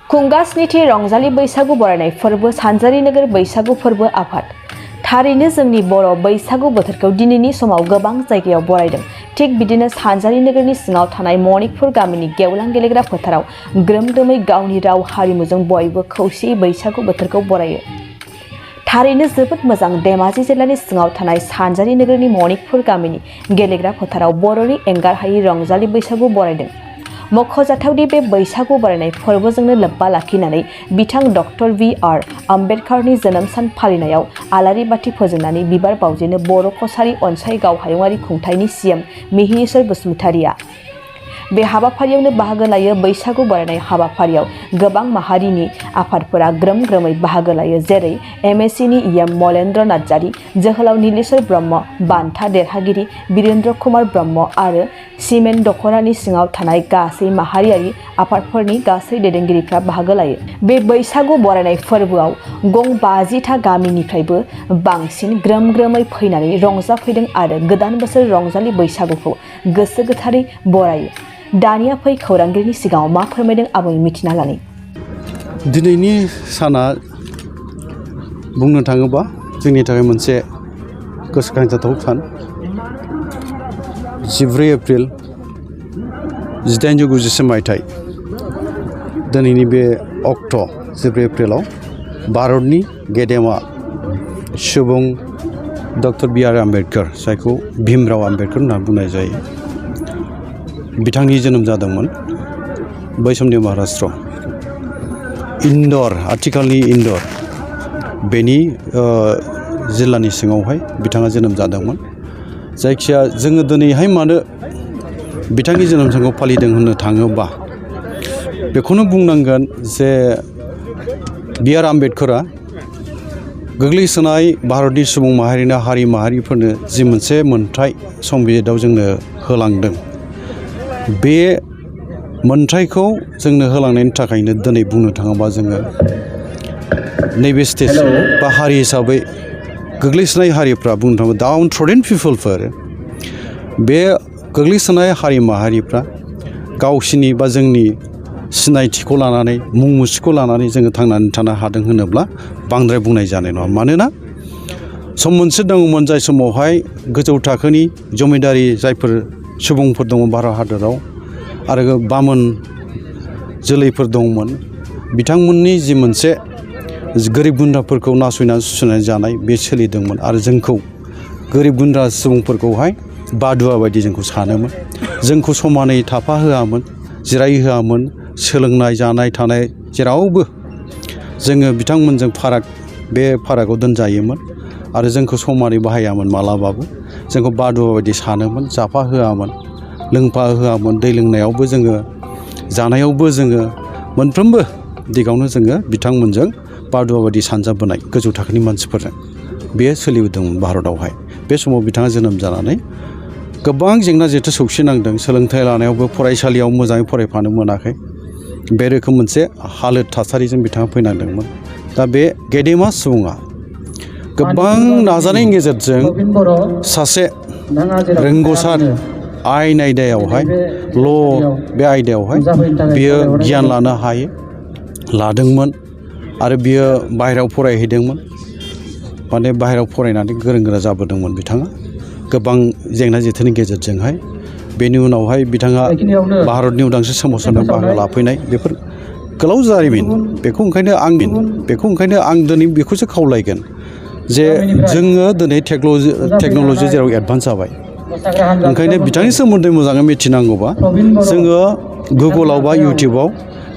खुंगास्निथि रंजालि बैसागु बरायनाय फोरबो सानजारि नोगोर बैसागु फोरबो आफाद। थारैनो जोंनि बर' बैसागु बोथोरखौ दिनैनि समाव गोबां जायगायाव बरायदों। थिग बिदिनो सानजारि नोगोरनि सिङाव थानाय मणिपुर गामिनि गेवलां गेलेग्रा फोथाराव ग्रोम ग्रोमै गावनि राव हारिमुजों बयबो खौसेयै बैसागु बोथोरखौ बरायो। थारैनो जोबोद मोजां। धेमाजि जिल्लानि सिङाव थानाय सानजारि नोगोरनि मणिपुर गामिनि गेलेग्रा फोथाराव बर'नि एंगारहायै रंजालि बैसागु बरायदों। मख'जाथावदि बे बैसागु बरायनाय फोरबोजोंनो लोब्बा लाखिनानै बिथां डक्टर बि.आर. आम्बेडकारनि जोनोम सान फालिनायाव आलारि बाथि फोजोंनानै बिबार बावजेनो बर' कसारी अनसाय गाव हायुङारि खुंथायनि सि.एम. मिहिनीश्वर बसुमतारिया। बे हाबाफारियावनो बाहागो लायो। बैसागु बरायनाय हाबाफारियाव गोबां माहारिनि आफादफोरा ग्रोम ग्रोमै बाहागो लायो, जेरै एम.ए.सि.नि इ.एम. मलेन्द्र नार्जारि, जोहोलाव नीलेश्वर ब्रह्म, बान्था देरहागिरि वीरेन्द्र कुमार ब्रह्म आरो सिमेन्ट दख'रानि सिङाव थानाय गासै माहारियारि आफादफोरनि गासै दैदेनगिरिफ्रा बाहागो लायो। बे बैसागु बरायनाय फोरबोआव गं 50था गामिनिफ्रायबो बांसिन ग्रोम ग्रोमै फैनानै रंजाफैदों आरो गोदान बोसोर रंजालि बैसागुखौ गोसो गोथारै बरायो। दानिया फै खौरांगिरिनि सिगाङाव मा फोरमायदों आबुङै मिथिना लानि। दिनैनि साना बुंनो थाङोबा जोंनि थाखाय मोनसे गोसोखांजाथाव सान। 14 एप्रिल 1890 मायथाइ दिनैनि बे अक्ट' 14 एप्रिलाव भारतनि गेदेमा सुबुं डक्टर बि.आर. आम्बेडकार, जायखौ भीमराव आम्बेडकार होनना बुंनाय जायो, बिथांनि जोनोम जादोंमोन। बै समनि महाराष्ट्र इन्दर, आथिखालनि इन्दर, बेनि जिल्लानि सिङावहाय बिथाङा जोनोम जादोंमोन। जायखिया जोङो दिनैहाय मानो बिथांनि जोनोम सानखौ फालिदों होननो थाङोबा बेखौनो बुंनांगोन जे बि.आर. आम्बेडकारा गोग्लैसोनाय भारतनि सुबुं माहारिनो, हारि माहारिफोरनो जि मोनसे मोन्थाय संबिजितआव जोंनो होलांदों, बे मोन्थायखौ जोंनो होलांनायनि थाखायनो दिनै बुंनो थाङोबा जोङो नैबे स्टेज बा हारि हिसाबै गोग्लैसोनाय हारिफ्रा, बुंनो थाङोबा डाउन ट्रडेन पिपलफोर, बे गोग्लैसोनाय हारि माहारिफ्रा गावसिनि बा जोंनि सिनायथिखौ लानानै, मुं मुस्रिखौ लानानै जोङो थांनानै थानो हादों होनोब्ला बांद्राय बुंनाय जानाय नङा। मानोना सम मोनसे दङमोन जाय समावहाय गोजौ थाखोनि जमिदारि जायफोर सुबुंफोर दङ भारत हादराव आरो बामोन जोलैफोर दंमोन, बिथांमोननि जि मोनसे गोरिब गुन्द्राफोरखौ नासयनानै सुसयनानै जानाय बे सोलिदोंमोन आरो जोंखौ गोरिब गुन्द्रा सुबुंफोरखौहाय बादुवा बायदि जोंखौ सानोमोन। जोंखौ समानै थाफा होआमोन, जिराय होआमोन। सोलोंनाय, जानाय, थानाय जेरावबो जोङो बिथांमोनजों बे फारागाव दोनजायोमोन आरो जोंखौ समानै बाहायामोन। मालाबाबो जोंखौ बादुवा बायदि सानोमोन, जाफा होआमोन, लोंफा होआमोन। दै लोंनायावबो जोङो, जानायावबो जोङो, मोनफ्रोमबो दिगावनो जोङो बिथांमोनजों बादुवा बायदि सानजाबोनाय गोजौ थाखोनि मानसिफोरजों बेयो सोलिबोदोंमोन भारतआवहाय। बे समाव बिथाङा जोनोम जानानै गोबां जेंना जेथो सौसिनांदों। सोलोंथाइ लानायावबो फरायसालियाव मोजाङै फरायफानो मोनाखै। बे रोखोम मोनसे हालोद थासारिजों बिथाङा फैनांदोंमोन। दा बे गेदेमा सुबुङा गोबां नाजानायनि गेजेरजों सासे रोंग'सार आयेन आयदायावहाय, बे आयदायावहाय बियो गियान लानो लादोंमोन आरो बियो बाहेरायाव फरायहैदोंमोन। माने बाहेरायाव फरायनानै गोरों गोरा जाबोदोंमोन बिथाङा गोबां जेंना जेथोनि गेजेरजोंहाय। बेनि उनावहाय बिथाङा भारतनि उदांस्रि सोमावसारनायाव बाहागो लाफैनाय, बेफोर गोलाव जारिमिन। बेखौ ओंखायनो आं दिनै बेखौसो खावलायगोन जे जोङो दिनै टेक्न'लजि जेराव एडभान्स जाबाय, ओंखायनो बिथांनि सोमोन्दै मोजाङै मिथिनांगौबा जोङो गुगोलाव बा इउटिउबाव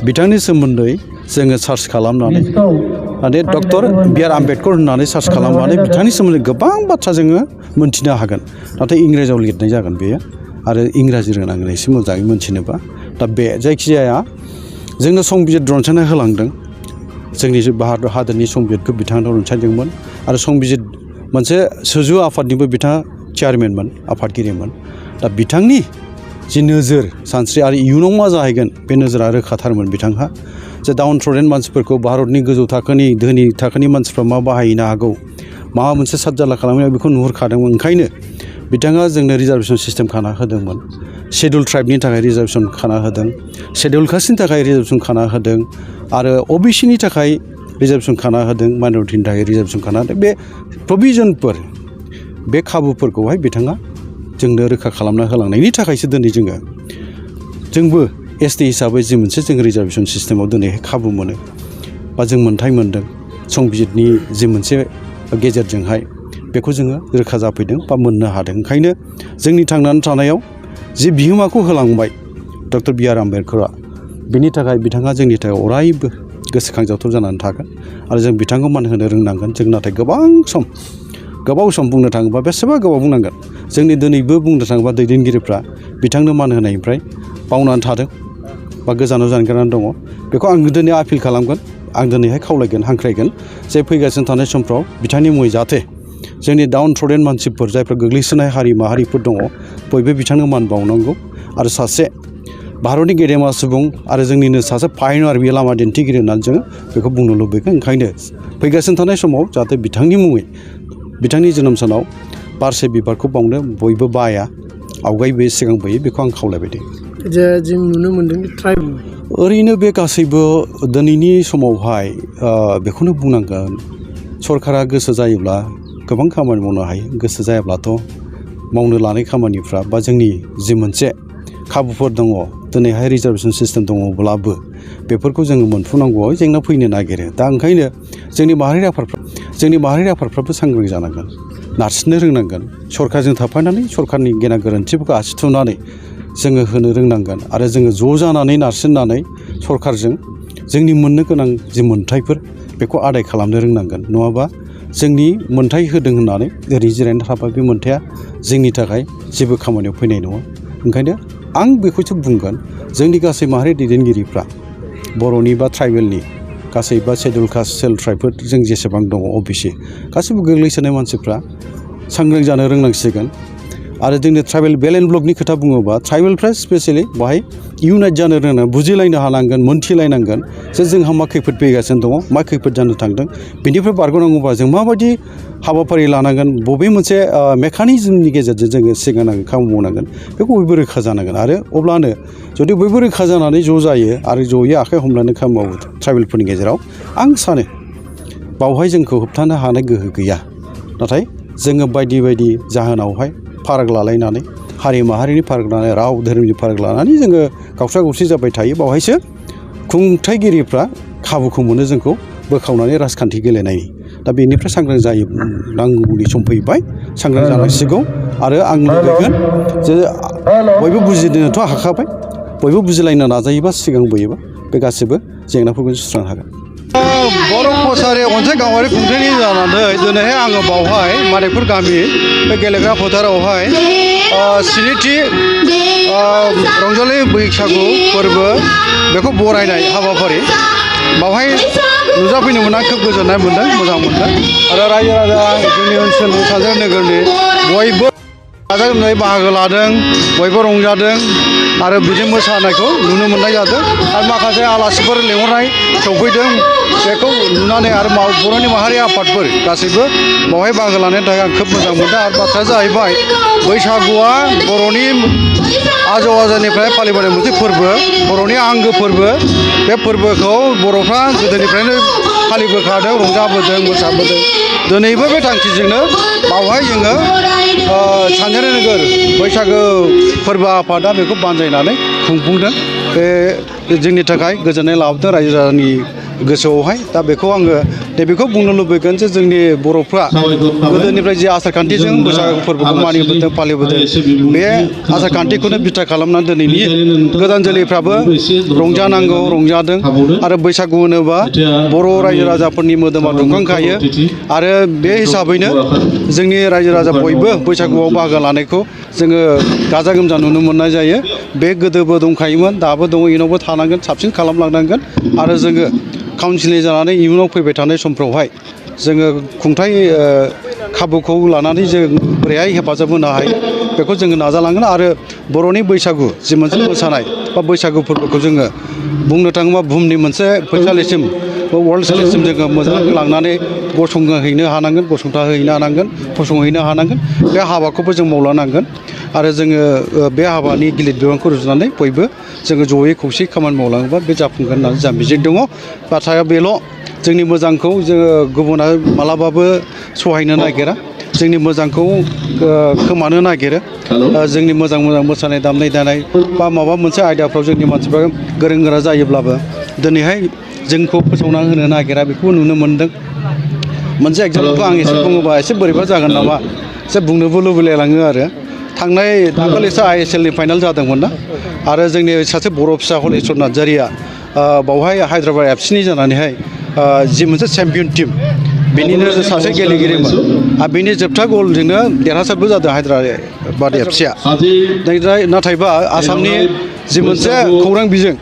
बिथांनि सोमोन्दै जोङो सार्च खालामनानै, माने डक्टर बि.आर. आम्बेडकार होननानै सार्च खालामनानै बिथांनि सोमोन्दै गोबां बाथ्रा जोङो मोन्थिनो हागोन। नाथाय इंराजियाव लिरनाय जागोन बेयो, आरो इंराजि रोंनांगोन एसे मोजाङै मोन्थिनोबा। दा बे जायखिजाया जोंनो संबिजित रनसायना होलांदों। जोंनि भारत हादरनि संबिजितखौ बिथाङा रनसायदोंमोन आरो संबिजित मोनसे सुजु आफादनिबो बिथाङा चेयारमेनमोन, आफादगिरिमोन। दा बिथांनि जि नोजोर, सानस्रि आरो इयुनाव मा जाहैगोन बे नोजोरा रोखाथारमोन बिथांहा। जे डाउन ट्रडेन मानसिफोरखौ भारतनि गोजौ थाखोनि, धोनि थाखोनि मानसिफ्रा मा बाहायनो हागौ, माबा मोनसे सातजाला खालामनायाव बेखौ नुहुरखादोंमोन। ओंखायनो बिथाङा जोंनो रिजार्भेसन सिस्टेम खाना होदोंमोन। शेड्युल ट्राइबनि थाखाय रिजार्भेसन खाना होदों, शेड्युल कास्टनि थाखाय रिजार्भेसन खाना होदों आरो अबिसिनि थाखाय रिजार्भेसन खाना होदों, माइन'रिटिनि थाखाय रिजार्भेसन खाना होदों। बे प्रभिजनफोर, बे खाबुफोरखौहाय बिथाङा जोंनो रोखा खालामना होलांनायनि थाखायसो दिनै जोंबो एसटि हिसाबै जि मोनसे जों रिजार्भेसन सिस्टेमाव दिनैहाय खाबु मोनो बा जों मोन्थाय मोनदों संबिजितनि जि मोनसे गेजेरजोंहाय बेखौ जोङो रोखा जाफैदों बा मोननो हादों। ओंखायनो जोंनि थांनानै थानायाव जि बिहोमाखौ होलांबाय डक्टर बि आर आम्बेडकरा, बिनि थाखाय बिथाङा जोंनि थाखाय अरायबो गोसोखांजाथाव जानानै थागोन आरो जों बिथांखौ मान होनो रोंनांगोन। जों नाथाय गोबाव सम बुंनो थाङोबा बेसेबा गोबाव बुंनांगोन, जोंनि दिनैबो बुंनो थाङोबा दैदेनगिरिफ्रा बिथांनो मान होनायनिफ्राय बावनानै थादों बा गोजानाव जानगारनानै दङ। बेखौ आं दिनै आपिल खालामगोन, आं दिनैहाय खावलायगोन, हांख्रायगोन जे फैगासिनो थानाय समफ्राव बिथांनि मुङै जाहाथे जोंनि डाउन थ्र'डेन मानसिफोर, जायफ्रा गोग्लैसोनाय हारि माहारिफोर दङ, बयबो बिथांनो मान बावनांगौ आरो सासे भारतनि गेदेमा सुबुं आरो जोंनिनो सासे पायनियार, बे लामा दिन्थिगिरि होननानै जोङो बेखौ बुंनो लुबैगोन। ओंखायनो फैगासिनो थानाय समाव जाहाथे बिथांनि मुङै, बिथांनि जोनोम सानाव बारसे बिबारखौ बावनो बयबो बाया, आवगायबोयो, सिगांबोयो, बेखौ आं खावलायबाय दे। जे जों नुनो मोन्दों ट्राइब ओरैनो बे गासैबो दिनैनि समावहाय बेखौनो बुंनांगोन, सरकारा गोसो जायोब्ला गोबां खामानि मावनो हायो, गोसो जायाब्लाथ' मावनो लानाय खामानिफ्रा बा जोंनि जि मोनसे खाबुफोर दङ, दिनैहाय रिजार्भेसन सिस्टेम दङब्लाबो बेफोरखौ जोङो मोनफुंनांगौआव जेंना फैनो नागिरो। दा ओंखायनो जोंनि माहारियारि आफादफ्राबो सांग्रां जानांगोन, नारसिननो रोंनांगोन, सरकारजों थाफानानै सरकारनि गेना गोरोन्थिफोरखौ आसि थुनानै जोङो होनो रोंनांगोन आरो जोङो ज' जानानै नारसिननानै सरकारजों जोंनि मोननो गोनां जि मोन्थायफोर बेखौ आदाय खालामनो रोंनांगोन। नङाबा जोंनि मोन्थाय होदों होननानै ओरै जिरायना थाबा बे मोन्थाया जोंनि थाखाय जेबो खामानियाव फैनाय नङा। ओंखायनो आं बेखौसो बुंगोन, जोंनि गासै माहारि दैदेनगिरिफ्रा बर'नि बा ट्राइबेलनि गासै बा शेड्युल कास्ट, सेल ट्राइबफोर जों जेसेबां दङ अबिसि, गासैबो गोग्लैसोनाय मानसिफ्रा सांग्रां जानो रोंनांसिगोन। आरो जोंनि ट्राइबेल बेल एन्ड ब्लकनि खोथा बुङोबा ट्राइबेलफ्रा स्पेसियेलि बाहाय इउनाइट जानो रोंनांगोन, बुजिलायनो हानांगोन, मोनथिलायनांगोन जे जोंहा मा खैफोद फैगासिनो दङ, मा खैफोद जानो थांदों, बेनिफ्राय बारग'नांगौबा जों माबायदि हाबाफारि लानांगोन, बबे मोनसे मेकानिजमनि गेजेरजों जोङो सिगांनांगोन, खामानि मावनांगोन, बेखौ बयबो रोखा जानांगोन। आरो अब्लानो जुदि बयबो रोखा जानानै ज' जायो आरो जयै आखाइ हमनानै खामानि मावो ट्राइबेलफोरनि गेजेराव, आं सानो बावहाय जोंखौ होबथानो हानाय गोहो गैया। नाथाय जोङो बायदि जाहोनावहाय फाराग लालायनानै, हारि माहारिनि फाराग लानानै, राव धोरोमनि फाराग लानानै जोङो गावस्रा गावस्रि जाबाय थायो। बावहायसो खुंथाइगिरिफ्रा खाबुखौ मोनो जोंखौ बोखावनानै राजखान्थि गेलेनायनि। दा बेनिफ्राय सांग्रां जायो नांगौनि सम फैबाय, सांग्रां जानांसिगौ। आरो आं लुबैगोन जे बयबो बुजिनोथ' हाखाबाय, बयबो बुजिलायनो नाजायोबा, सिगांबोयोबा बे गासिबो जेंनाफोरखौ सुस्रांनो हागोन। बर' कसारि अनसाय गावारि खुंथायनि जानानै दिनैहाय आङो बावहाय मादेपुर गामि बे गेलेग्रा फोथारावहाय स्निथि रंजालि बैसागु फोरबो बेखौ बरायनाय हाबाफारि बावहाय नुजाफैनो मोनना खोब गोजोननाय मोनदों, मोजां मोनदों। आरो रायजो राजा जोंनि ओनसोलनि सानजारि नोगोरनि बयबो गाजा गोमजायै बाहागो लादों, बयबो रंजादों आरो बिदि मोसानायखौ नुनो मोननाय जादों। आरो माखासे आलासिफोर लेंहरनाय सौफैदों, बेखौ नुनानै आरो बर'नि माहारि आफादफोर गासैबो बावहाय बाहागो लानायनि थाखाय आं खोब मोजां मोनदों। आरो बाथ्राया जाहैबाय, बैसागुआ बर'नि आजौ आजौनिफ्राय फालिबोनाय मोनसे फोरबो, बर'नि आंगो फोरबो। बे फोरबोखौ बर'फ्रा गोदोनिफ्रायनो फालिबोखादों, रंजाबोदों, मोसाबोदों। दिनैबो बे थांखिजोंनो बावहाय जोङो सानजारि नोगोर बैसागो फोरबो आफादा बेखौ बानजायनानै खुंफुंदों। बे जोंनि थाखाय गोजोननाय लाबोदों रायजो राजानि गोसोआवहाय। दा बेखौ आङो नैबेखौ बुंनो लुबैगोन जे जोंनि बर'फ्रा गोदोनिफ्राय जे आसार खान्थिजों बैसागु फोरबोखौ मानिबोदों, फालिबोदों, बे आसार खान्थिखौनो बिथा खालामनानै दिनैनि गोदान जोलैफ्राबो रंजानांगौ, रंजादों। आरो बैसागु होनोबा बर' रायजो राजाफोरनि मोदोमा दुंखांखायो। आरो बे हिसाबैनो जोंनि रायजो राजा बयबो बैसागुआव बाहागो लानायखौ जोङो गाजा गोमजा नुनो मोननाय जायो। बे गोदोबो दंखायोमोन, दाबो दङ, इयुनावबो थानांगोन, साबसिन खालामलांनांगोन। आरो जोङो काउन्सिलनि जानानै इयुनाव फैबाय थानाय समफ्रावहाय जोङो खुंथाय खाबुखौ लानानै जों बोरैहाय हेफाजाब होनो हायो बेखौ जोङो नाजालांगोन। आरो बर'नि बैसागु जि मोनसे मोसानाय बा बैसागु फोरबोखौ जोङो बुंनो थाङोबा बुहुमनि मोनसे फैसालिसिम बा वर्ल्ड स्टेजसिम जोङो मोजाङै लांनानै गसंहैनो हानांगोन, गसंथाहैनो हानांगोन, फसंहैनो हानांगोन। बे हाबाखौबो जों मावलांनांगोन। आरो जोङो बे हाबानि गिलिर बिबानखौ रुजुनानै बयबो जोङो जयै खौसेयै खामानि मावलाङोबा बे जाफुंगोन होननानै जोंहा मिजिं दङ। बाथ्राया बेल' जोंनि मोजांखौ जोङो गुबुना मालाबाबो सहायनो नागिरा, जोंनि मोजांखौ खोमानो नागिरो। जोंनि मोजां मोसानाय दामनाय देनाय बा माबा मोनसे आयदाफ्राव जोंनि मानसिफ्रा गोरों गोरा जायोब्लाबो दिनैहाय जोंखौ फोसावना होनो नागिरा, बेखौबो नुनो मोन्दों। मोनसे एग्जाम्पलखौ आं एसे बुङोबा एसे बोरैबा जागोन नामा एसे बुंनोबो लुबैलायलाङो आरो। दाखालिसो ISL नि फाइनाल जादोंमोन ना, आरो जोंनि सासे बर' फिसा हलिचरन नार्जारिया बावहाय हायद्राबाद FC नि जानानैहाय जि मोनसे चेम्पियन टिम बेनिनो सासे गेलेगिरिमोन, आरो बेनि जोबथा गलजोंनो देरहासारबो जादों हायद्राबाद FC आ। नाथायबा आसामनि जि मोनसे खौरां बिजों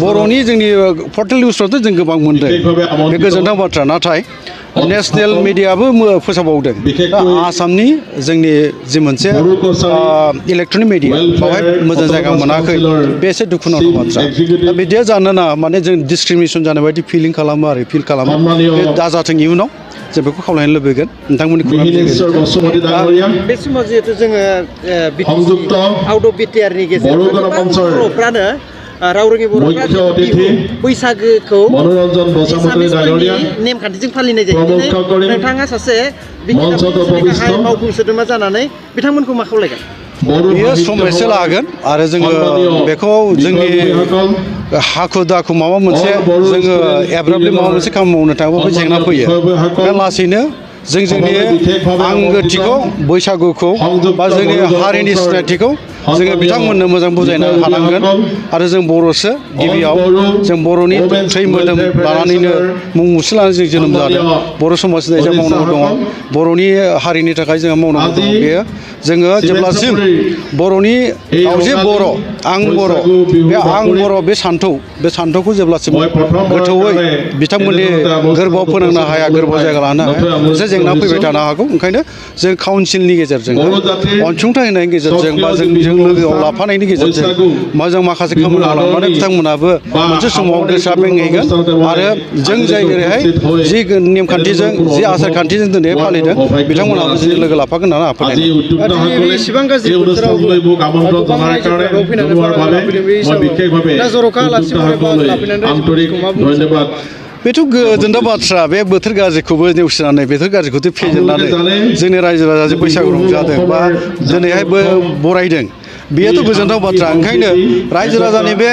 बर'नि जोंनि पर्टेल निउसफ्रावथ' जों गोबां मोनदों, बे गोजोनथाव बाथ्रा। नाथाय नेसनेल मिडियाबो फोसावबावदों। दा आसामनि जोंनि जि मोनसे इलेक्ट्रनिक मिडिया बावहाय मोजां जायगा मोनाखै, बे एसे दुखुनांथाव बाथ्रा। दा बिदिया जानो नाङा, माने जों डिसक्रिमिनेसन जानाय बायदि फिल खालामो। बे दाजाथों इयुनाव, जों बेखौ खावलायनो लुबैगोन नोंथांमोननि बे समाव जिहेतु जोङो आउट अफ बिटिआरनि गेजेराव बर'फ्रानो राव रोङि बर'फ्रा बैसागोखौ एसामिसफोरनि नेमखान्थिजों फालिनाय जायो। नोंथाङा सासे मावफुं सोद्रोमा जानानै बिथांमोनखौ मा खावलायगोन? बेयो सम एसे लागोन, आरो जोङो बेखौ जोंनि हाखु दाखु माबा मोनसे जोङो एब्राबलि माबा मोनसे खामानि मावनो थाङोबा बे जेंना फैयो। दा लासैनो जों जोंनि आंगोथिखौ, बैसागुखौ बा जोंनि हारिनि सिनायथिखौ जोङो बिथांमोननो मोजां बुजायनो हानांगोन। आरो जों बर'सो, गिबियाव जों बर'नि थै मोदोम लानानैनो मुं मुसि लानानै जों जोनोम जादों। बर' समाज सिनायथिया मावनांगौ दङ, बर'नि हारिनि थाखाय जोंहा मावनांगौ दङ। बेयो जोङो जेब्लासिम बर'नि गावजे बर', आं बर', बे आं बर' बे सान्थौखौ जेब्लासिम गोथौयै बिथांमोननि गोरबोआव फोनांनो हाया, गोरबोआव जायगा लानो हाया, मोनसे जेंना फैबाय थानो हागौ। ओंखायनो जों काउन्सिलनि गेजेरजों, अनसुंथाइ होनायनि गेजेरजों, बा जोंजों लोगोआव लाफानायनि गेजेरजों मोजां माखासे खामानि मावलांनानै बिथांमोनाबो मोनसे समाव गोसोआ बेंहैगोन। आरो जों जाय ओरैहाय जि नेमखान्थिजों, जि आसार खान्थिजों दिनै फालिदों, बिथांमोनहाबो जों लोगो लाफागोन होननानै आं फोथायदों। इसिबां गाज्रि बोथोराव गोबां रायजोफोराबो फैनानै बाहागो बे हिसाबै दा जर'खा आलासिफोर लाफैनानै बेथ' गोजोनथाव बाथ्रा। बे बोथोर गाज्रिखौबो नेवसिनानै, बोथोर गाज्रिखौथ' फेजेननानै जोंनि रायजो राजाजों बैसागु रंजादों बा दिनैहायबो बरायदों, बेयोथ' गोजोनथाव बाथ्रा। ओंखायनो रायजो राजानि बे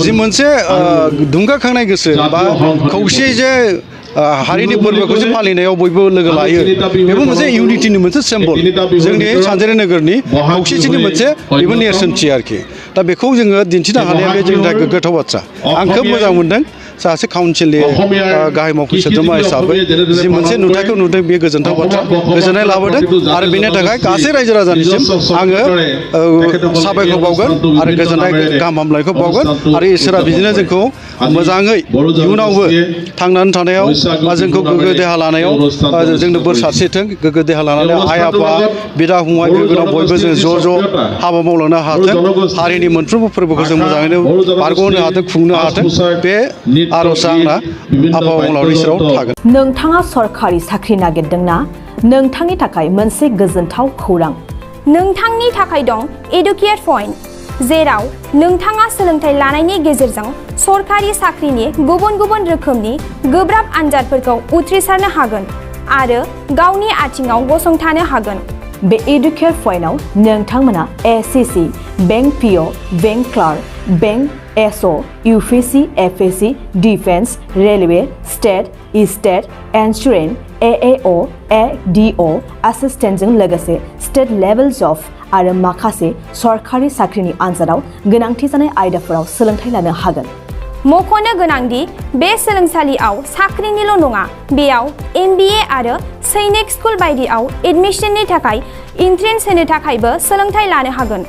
जि मोनसे दुंगाखांनाय गोसो बा खौसेयै जे हारिनि फोरबोखौसो फालिनायाव बयबो लोगो लायो, बेबो मोनसे इउनिटिनि मोनसे सिम्बल, जोंनि सानजारि नोगोरनि खौसेथिनि मोनसे बेबो नेरसोनथि आरोखि। दा बेखौ जोङो दिन्थिनो हानाया बे जोंनि थाखाय गोग्गाथाव बाथ्रा। आं खोब मोजां मोनदों सासे काउन्सिलनि गाहाय मावखुं सोद्रोमा हिसाबै जि मोनसे नुथायखौ नुदों, बे गोजोनथाव बाथ्रा, गोजोननाय लाबोदों। आरो बेनि थाखाय गासै रायजो राजानिसिम आङो साबायखर बावगोन आरो गोजोननाय गाहाम हामलायनायखौ बावगोन। आरो इसोरा बिदिनो जोंखौ मोजाङै इयुनावबो थांनानै थानायाव बा जोंखौ गोग्गो देहा लानायाव जोंनो बोर सारस्रिथों। गोग्गो देहा लानानै आइ आफा, बिदा फंबाय, बिनानाव बयबो जों ज' हाबा मावलांनो हाथों, हारिनि मोनफ्रोमबो फोरबोखौ जों मोजाङैनो बारग'होनो हाथों, खुंनो हाथों, बे आर'जआ आंना आफा अबंलावरिनि सेराव थागोन। नोंथाङा सरखारि साख्रि नागिरदोंना? नोंथांनि थाखाय मोनसे गोजोनथाव खौरां। नोंथांनि थाखाय दं एडुकेट पइन्ट, जेराव नोंथाङा सोलोंथाइ लानायनि गेजेरजों सरखारि साख्रिनि गुबुन गुबुन रोखोमनि गोब्राब आनजादफोरखौ उथ्रिसारनो हागोन आरो गावनि आथिङाव गसंथानो हागोन। बे एडुकेट पइन्टआव नोंथांमोना SCC, bank PO, bank clerk, bank SO, UPSC, FSC, defence, railway, state, insurance, AAO, ADO, एसिस्टेन्टजों लोगोसे स्टेट लेभेल जब आरो माखासे सरखारि साख्रिनि आनजादाव गोनांथि जानाय आयदाफोराव सोलोंथाइ लानो हागोन। मख'नो गोनांदि बे सोलोंसालियाव साख्रिनिल' नङा, बेयाव MBA आरो सैनिक स्कुल बायदियाव एडमिशननि थाखाय एन्ट्रेन्स होनो थाखायबो सोलोंथाइ लानो हागोन।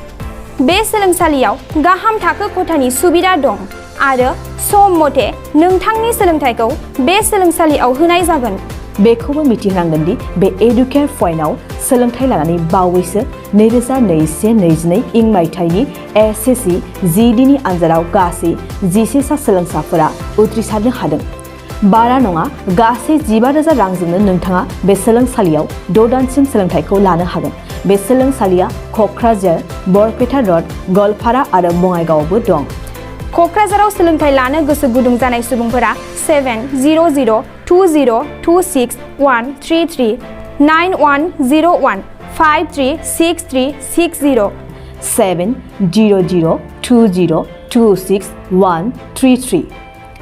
बे सोलोंसालियाव गाहाम थाखो खथानि सुबिदा दं आरो सम मथे नोंथांनि सोलोंथाइखौ बे सोलोंसालियाव होनाय जागोन। बेखौबो मिथिनांगोन दि बे एडुकेट पइन्टआव सोलोंथाइ लानानै बावैसो 2021-22 इं मायथाइनि SCC GDनि आनजादाव गासै 11 सा सोलोंसाफोरा उथ्रिसारनो हादों। बारा नङा, गासै 15,000 रांजोंनो नोंथाङा बे सोलोंसालियाव 6 दानसिम सोलोंथाइखौ लानो हागोन। बे सोलोंसालिया क'क्राझार, बरपेटा रड, गवालपारा आरो बङाइगावआवबो दं। क'क्राझाराव सोलोंथाइ लानो गोसो गुदुं जानाय सुबुंफोरा 700262133 9101 536360 70020262133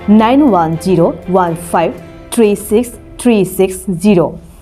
9101536360